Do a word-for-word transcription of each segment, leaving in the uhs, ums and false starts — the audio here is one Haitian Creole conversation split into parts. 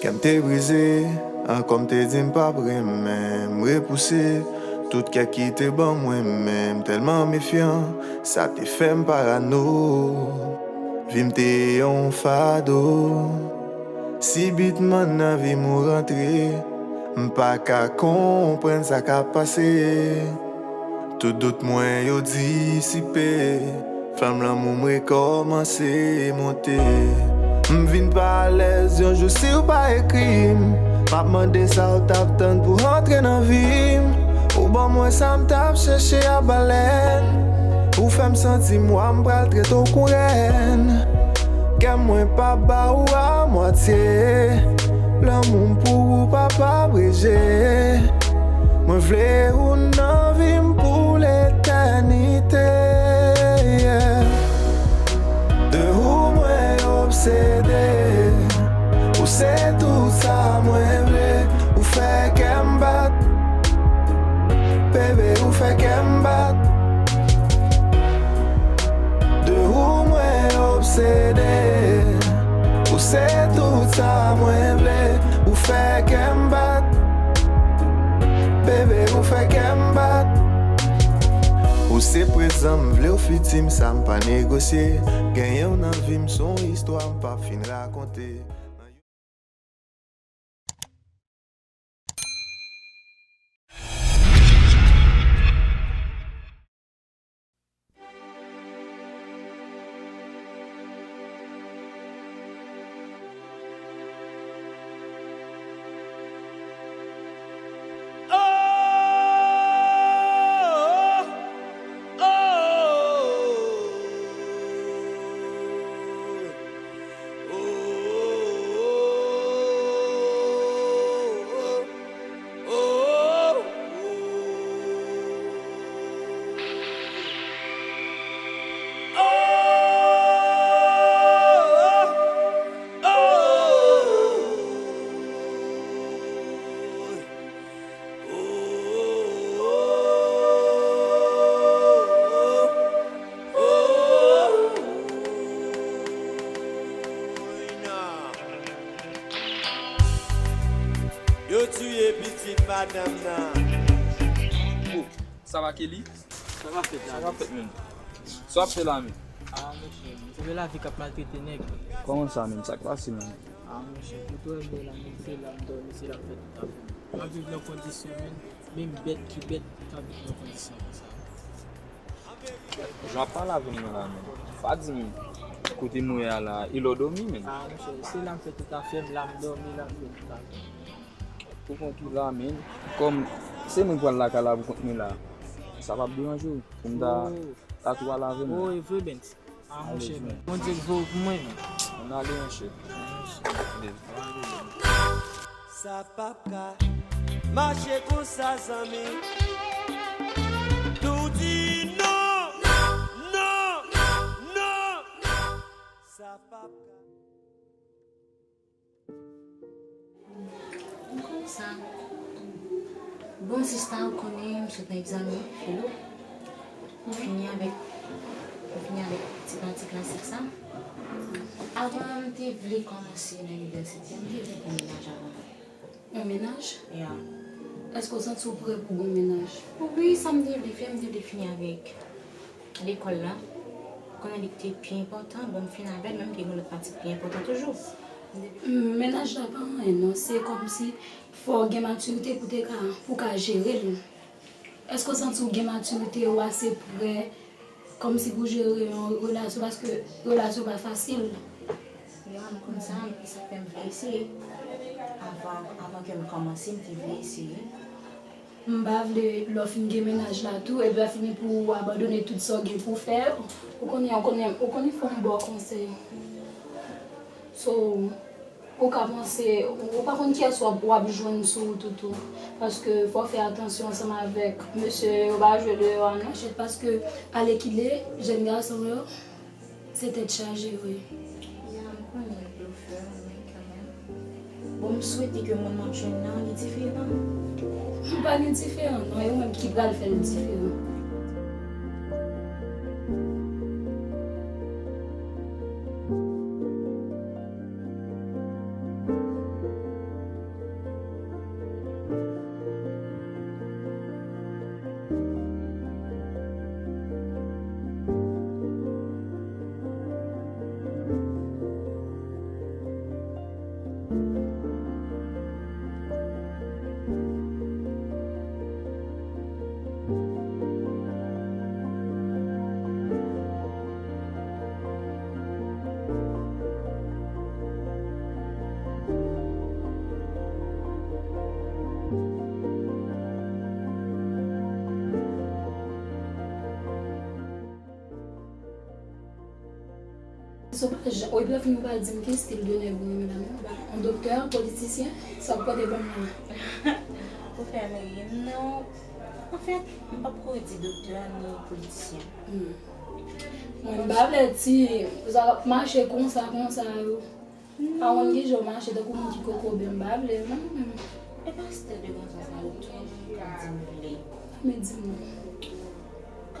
Kè m te brize, ankò m te di m p ap renmen m repouse tout kè ki te ban mwen, men m tèlman mefyan, sa te fè m parano. Vi m te yon fado. Sibitman nan vi m ou rantre, m pa ka konprann sa k ap pase. Tout dout mwen yo disipe, flanm lanmou m rekòmanse monte. M vin pa alèz yon jou si w pa ekri m. M ap mande sa w t ap tann pou w antre nan vi m. Ou ban mwen sa m t ap chèche a balèn. Ou fè m santi m wa, m pral trete w kon rèn. Kè mwen pa ba ou a mwatye. Lanmou m pou ou pa pa breje. Mwen vle ou nan vi m pou letènite. Yeah. De ou mwen obsede. Ou se tout sa mwen vle. Ou fè kè m bat. Bebe, ou fè kè m bat. De ou mwen obsede. Ou se tout sa mwen vle. Ou fè kè m bat. Bebe, ou fè kè m bat. Ou se prezan m vle, ou fiti m, sa m pa negosye. Genyen w nan vi m, se yon istwa m p ap fin rakonte. Yo tiye pitit madanm nan. Oh, sa va, Kelly? Sa va fèt la? Sa va fèt, menm. Sa w ap fè la menm? Ah, monchè, m twouve lavi k ap maltrete nèg. Kòman sa menm? Sa k pase menm? Ah, monchè, pou tou rèd la, menm se la m dòmi, se la m fè tout afè m. M ap viv nan kondisyon, menm, menm bèt ki bèt ka viv nan kondisyon konsa. Jan w ap pale avè m nan la, menm. Pa di m kote m ye a la, e lè w dòmi, menm. Ah, monchè, se la m fè tout afè m, la m dòmi, la m fè tout afè m. Pou kont ou la, menm. Kòm se mwen k pral lakay la pou kont mwen la, sa p ap deranje w pou m ta, oh, ta tou al avè m? Oh, e vre, Bens. Ah, monchè, men. Bondye k voye w pou mwen, men. Ann ale, monchè. Sa p ap ka mache konsa, zanmi. Nou di non, non, non, non. Sa p ap ka. Konsa. Bon, sista, ou konnen, m sot nan egzamen filo. M fini avèk, m fini avèk ti pati klasik sa. Avan m te vle kòmanse nan inivèsite, m te vle gen mennaj avan. Yon mennaj? Ya. Èske w santi w prè pou gen yon mennaj? Wi, sa m te vle fè, m te vle fini avèk lekòl la. Konnen li te pi enpòtan, bon, m fin avè l, men m te gen lòt pati ki pi enpòtan toujou. Mennaj la pa anyen non, se kòmsi fò w gen matirite pou te ka, pou w ka jere l. Èske w santi w gen matirite, w ase prè, kòmsi pou jere yon relasyon, paske relasyon pa fasil? Ya, m konn sa, e sa fè m vle eseye. Avan, avan ke m kòmanse, m te vle eseye. M pa vle lè w fin gen mennaj la tou, epi w fini pou w abandone tout sa w gen pou w fè yo. Ou konnen, ou konnen, ou konnen fò m ba w konsèy. So, ou ka panse, ou pa konn kiyès w ap, w ap jwenn sou wout ou tou. Paske fò w fè atansyon ansanm avèk mesye yo, pa jwe deyò a non. Paske alèkile, jèn gason yo, se tèt chaje yo ye. Ya, m konnen blofè, men kanmenm. Bon, m swete ke moun m ap jwenn nan, li diferan. M pa gen diferan, non, e ou menm ki pral fè l diferan. Ou pa jan, ou pa fin, ou pa di m ki stil de nèg ou renmen la, non? Yon doktè, politisyen, sa w pote ban m la? Ou fè m ri, non. Anfèt, m p ap ko di doktè ni politisyen. Hmm. Mwen, m pa vle ti, sa k ap mache konsa, konsa yo. Pa konn ki jan w mache tankou moun ki kokobe, m pa vle, non, menm. E pa stil de konsa sa yo tou, ka di m vle. Men di m non.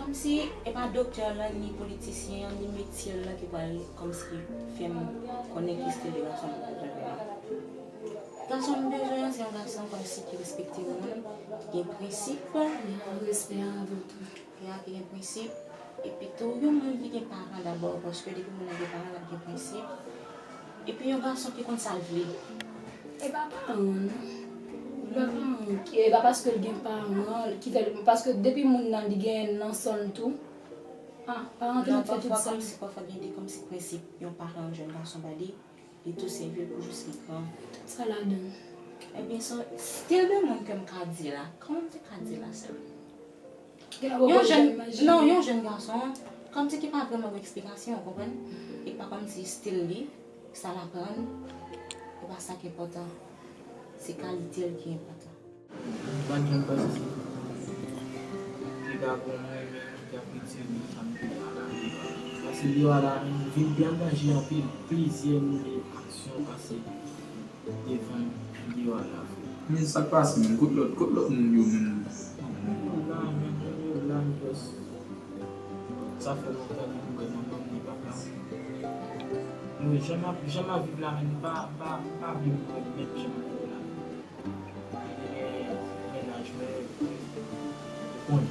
Kòmsi, e pa doktè lan, ni politisyen an, ni metye lan ki pral kòmsi fè m konnen ki stil de gason m bezwen lan. Gason m bezwen an, se yon gason kòmsi ki respekte moun, gen prensip. Respè avan tou. Ya, ki gen prensip. Epi tou, yon moun ki gen paran dabò, paske depi moun nan gen paran, l ap gen prensip. Epi yon gason ki konn sa l vle. E pa paran, non. E pa paran. E pa paske l gen paran ki fè l, paske depi moun nan li gen nan san l tou. Ah, paran te mèt fè tout sa. Non, pafwa kòmsi, pafwa gen de kòmsi prensip yon paran yon jèn gason ba li, li tou sèvi l pou jis li gran. Tout sa ladan. Ebyen, se stil de moun ke m ka di la. Kòman m te ka di la, sè m? Yon jèn, non, yon jèn gason, kòmsi ki pa vrèman gen eksplikasyon, ou konprann? E pa kòmsi stil li, sa l aprann, e pa sa ki enpòtan. Se kalite l ki enpòtan. Mwen, jan m panse se piga bon mwen menm ki ap retire m nan sa m te la la. Paske deyò a la menm, vi m te an danje anpil. Plizyè move aksyon pase devan m deyò a la, frè. Men sa k pase menm? Kot lòt, kot lòt moun yo menm? Yo la menm, yo la, m jis, sa fè lontan depi m wè manman m ni papa m. Mwen, jan m ap, jan m ap viv la menm, m pa, m pa, m pa vle m wè menm jan m ap viv la. Li te gen mennaj mwen, ou konn.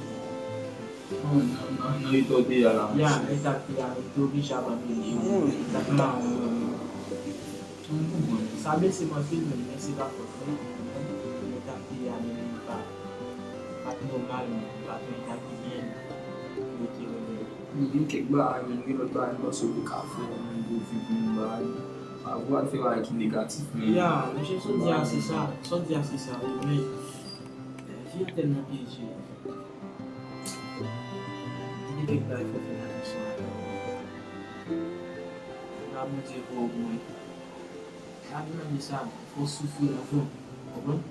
Nan, nan, nan eta w te ye a la, ya, monchè. Eta m te ye a, li te oblije abandone m. Wi. Sa fè mawon mwen. M konprann. Sa blese m anpil menm, men se pa fòt mwen. Eta m te ye a menm, li pa, pa t nòmal menm, li pa t yon eta ki byen pou yo te renmen. Men gen kèk bagay, men gen lòt bagay m panse w te ka fè, men pou viv menm bagay. Pa vou al fè bagay ki negatif, men. Ya, monchè, sa w di a, se sa. Sa w di a, se sa, wi, men, eh, vi a tèlman pyeje. Gen kèk bagay fò w fè atansyon a. La, Bondye pou w mwen. La, Bondye sa, fò w soufri avan. Konprann?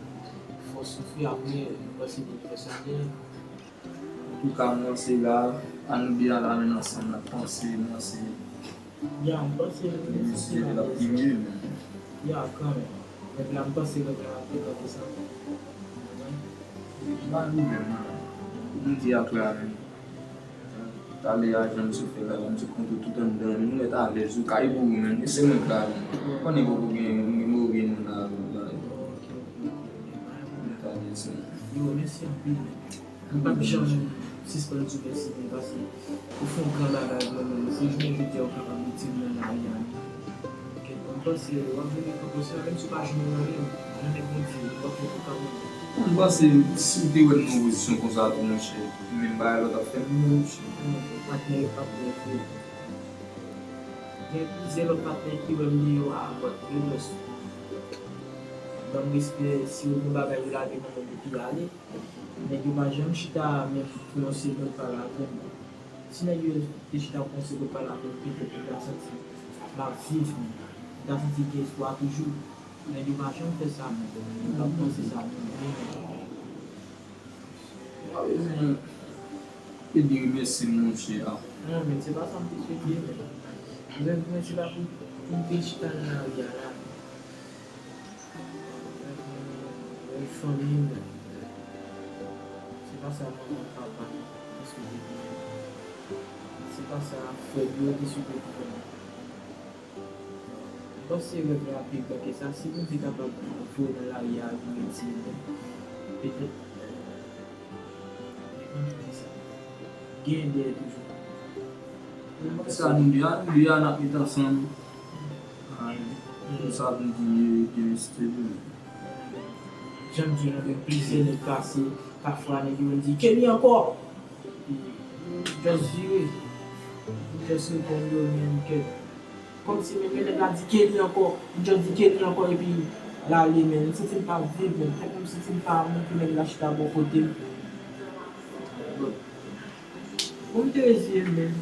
Fò w soufri apre, ou panse pou w fè sa byen. Antouka, m panse la, ann byen al ansanm, n ap panse, m panse. Ya, m panse, m panse l ap pi mye, men. Ya, kanmenm. Nèg la, m panse nèg la ap dekanpe sa. M pa di menm, non. M di ak la, men. Talè a, jan misye fè la, misye kontre tout anndan, nou nèt alèz, ou kay pou ou menm, e se mwen k la, men. Konnen poko gen, gen move moun la, la. Nèt alèz, men. Yo, mèsi anpil, men. M p ap janm sispann di w mèsi, men, paske ou fè yon gran bagay pou mwen menm. Si jounen jodi a ou kapab itil mwen nan lari a, men, m panse w ap vin rekonpanse a, menm si w pa jwenn anyen, jan nèg Bondye, ou p ap fè pou kanmenm. M panse si w te wè m nan yon pozisyon konsa tou, monchè, menm bagay la w t ap fè m, monchè. Patnè yo p ap byen fè. Gen plizyè lòt patnè ki wè m deyò a, but yo just ban m respè, si yo gen yon bagay yo lage nan men m epi ale. Nèg yo pa janm chita menm pou yon segonn pale avè m. Si nèg yo te chita pou yon segonn pale avè m, petèt m ta santi m ap viv, m ta santi gen espwa toujou. Nèg yo pa janm fè sa menm. Yo p ap panse sa menm. Mwen pa bezwen ede remèsye m, monchè a. Non, men se pa sa m te swete, men. Rèv mwen, se pa pou, pou m te chita nan lari a la. Rèv mwen, rèv fanmi m. Se pa sa manman, papa m te swete pou mwen. Se pa sa frè m yo te swete pou mwen. M panse rèv la pi gran ke sa. Si Bondye kapab voye w nan lari a vin retire mwen, petèt, eh, men kòman pou di sa? Genyen dèyè toujou. M panse a nou de a, nou de a n ap met ansanm. Ay, nou sa vin di, eh, Bondye, si te vle. Jan m di w, nou gen plizyè nèg pase, pafwa nèg yo vin di, Kelly ankò! Epi, m just vire. M just reponn yo, men ke Kòmsi menm lè nèg la di Kelly ankò, m just di Kelly ankò epi l ale, men m santi m pa viv, men tankou m santi m pa moun pou nèg la chita bò kote m. Bon, m te reziye m, men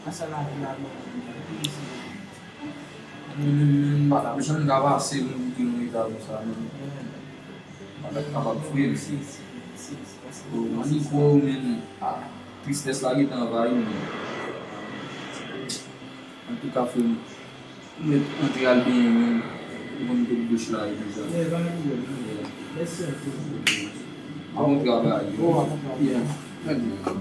a sa lavi a ban mwen, m te reziye m. Mwen menm, menm, m pa t ap janm ka pase pou m kite yon eta konsa, menm. M pa t ap kapab, frè m. Bon, Maniko, menm, ah, tristès la gentan anvayi m. Antouka, frè m, ou mèt antre al benyen, menm. Ou konn tout douch la, e deja. Yeah, pa gen pwoblèm. Yeah. Mèsi anpil. Bon travay. Bon, bon travay. Yeah. Trè byen.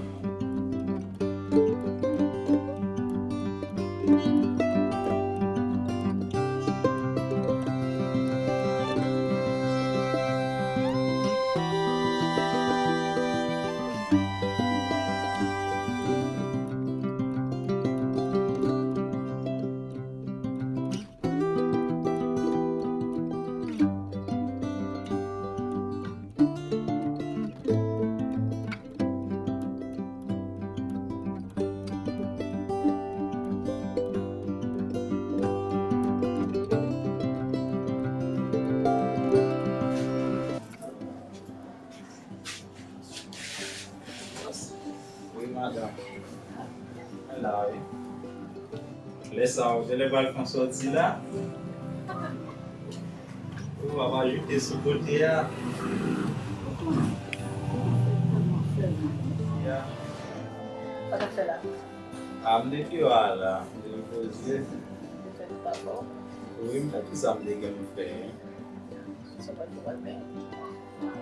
Wi, madanm. Mwen la, wi. Lè sa a, ou genlè pral fè yon sòti la. Ou pap ajoute sou kote a. Ya. Sa w ap fè la? A, m te deyò a la. M te poze. Ou fè tout pa bon? Wi, m fè tout sa m te gen pou fè. Sa w pral fè, w pral benyen?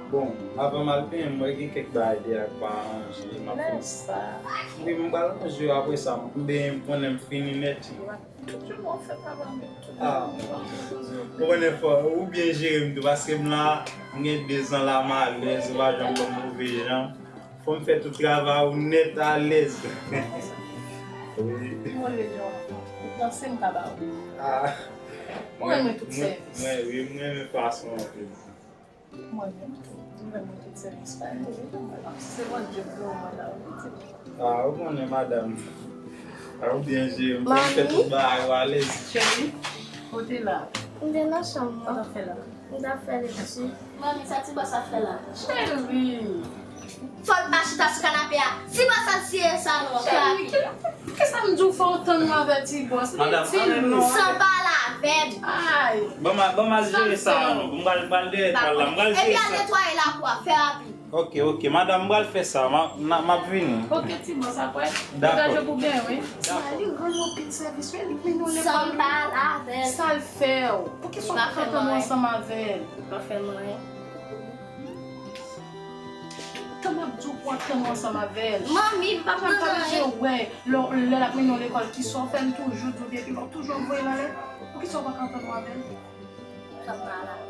Bon, avan m al benyen, m wè gen kèk bagay deyò k pa ranje, m ap fin. Lè sa. Wi, m pral ranje yo apre sa, m benyen, m konnen m fini nèt. Tout jounen w fè pa ban m tout. Ah. Ou konnen fò, ou byen jere m tou, paske m la, m gen dezan la m alèz, ou pa janm ban m move jan. Fò m fè tout travay ou nèt alèz. Wi. Mwen le jan w ap panse m ka ba ou. Ah. Ou renmen tout sèvis. Mwen, wi, mwen renmen fason w ap. Mwen menm tou, mwen renmen tout sèvis pa yo, wi. Se bon Dye pou mwen la, wi, ti. Ah, ou konnen, madanm. Ah, ou byen jere m, m fè tout bagay ou alèz. Cheri, kote la? M te nan chanm mwen. Sa w ap fè la? M t ap fè lekti. Manmi, sa ti bòs ap fè la? Cheri! Fò l pa chita sou kanape a. Ti bòs ap siye salon an. Cheri, ki, kisa m di w fè w tann mwen avè ti bòs? Li di non. San pale avè m. Ay. Ban m al, ban m al jere sa non. M pral, m pral dèyè twal la. M pral jere sa. Epi al netwaye lakou a, fè rapid. Ok, ok. Madanm, m pral fè sa. M a, m a, m ap vini. Ok, ti bòs, apre. Dakò. Degaje pou byen, wi. Dakò. Li rann anpil sèvis, wi. Li mennen w lekòl. San pale avè l. Sa l fè w? Poukisa w pa ka tann ansanm avè l? Li pa fè m anyen. Tan m ap di w pou w ap tann ansanm avè l. Manmi, m p ap tann anyen. Wè, lè, lè l ap mennen w lekòl, kisa w fè? M toujou di w depi lè w toujou ap voye l anlè. Poukisa w pa ka tann avè l? Sa m pa la.